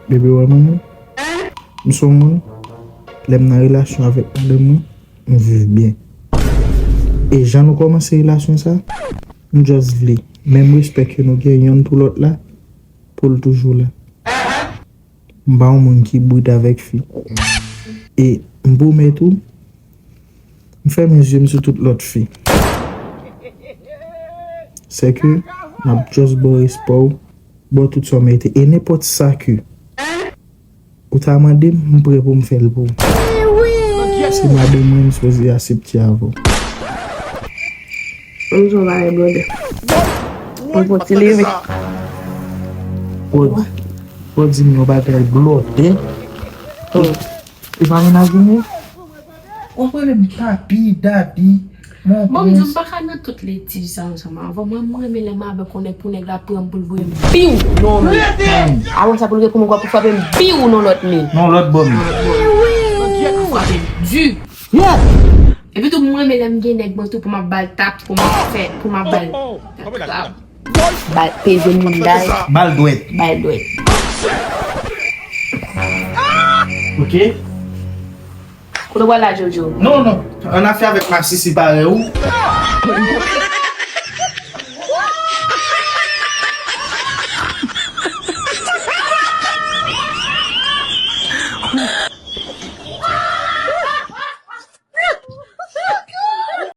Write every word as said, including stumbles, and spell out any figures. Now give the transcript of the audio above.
Bebe, wè mwen menm, m se yon moun, lè m nan relasyon avèk madanm mwen, m viv byen. E jan nou kòmanse relasyon sa, m just vle menm respè ke nou gen yonn pou lòt la, pou l toujou la. M pa yon moun ki brit avèk fi. E m pwomèt ou, m fèmen zye m sou tout lòt fi. Sè ke m ap just ba w respè w, ba w tout sa w merite. E nenpòt sa ke ou ta mande m, m prè pou m fè l pou ou. Se madanm mwen, m sipoze aksepte avè w. Menm jan w pale blòdè. Mwen fò ti leve. Ou, ou di m yon bagay blòdè. E pa mennaj ou non? Ou ap rele m papi, daddy, mon prince. Bon, m di m pa ka nan tout letij sa ansanm avè w. Mwen, m renmen lè m avèk yon nèg pou nèg la pran m pou l voye m biw nan lòt moun. Avan sa pou l reponn mwen, pou frape m biw nan lòt men. Non, lòt bò men. Frape m di. Yeah! Epi tou, m renmen lè m gen nèg mwen tou pou m ap ba l tap, pou m ap fè, pou m ap ba l. Ba l peze moun day. Ba l dwèt. Ba l dwèt. Ok. Kote w pral la, Jojo? Non, non. Ann afè avèk masisi parèy ou.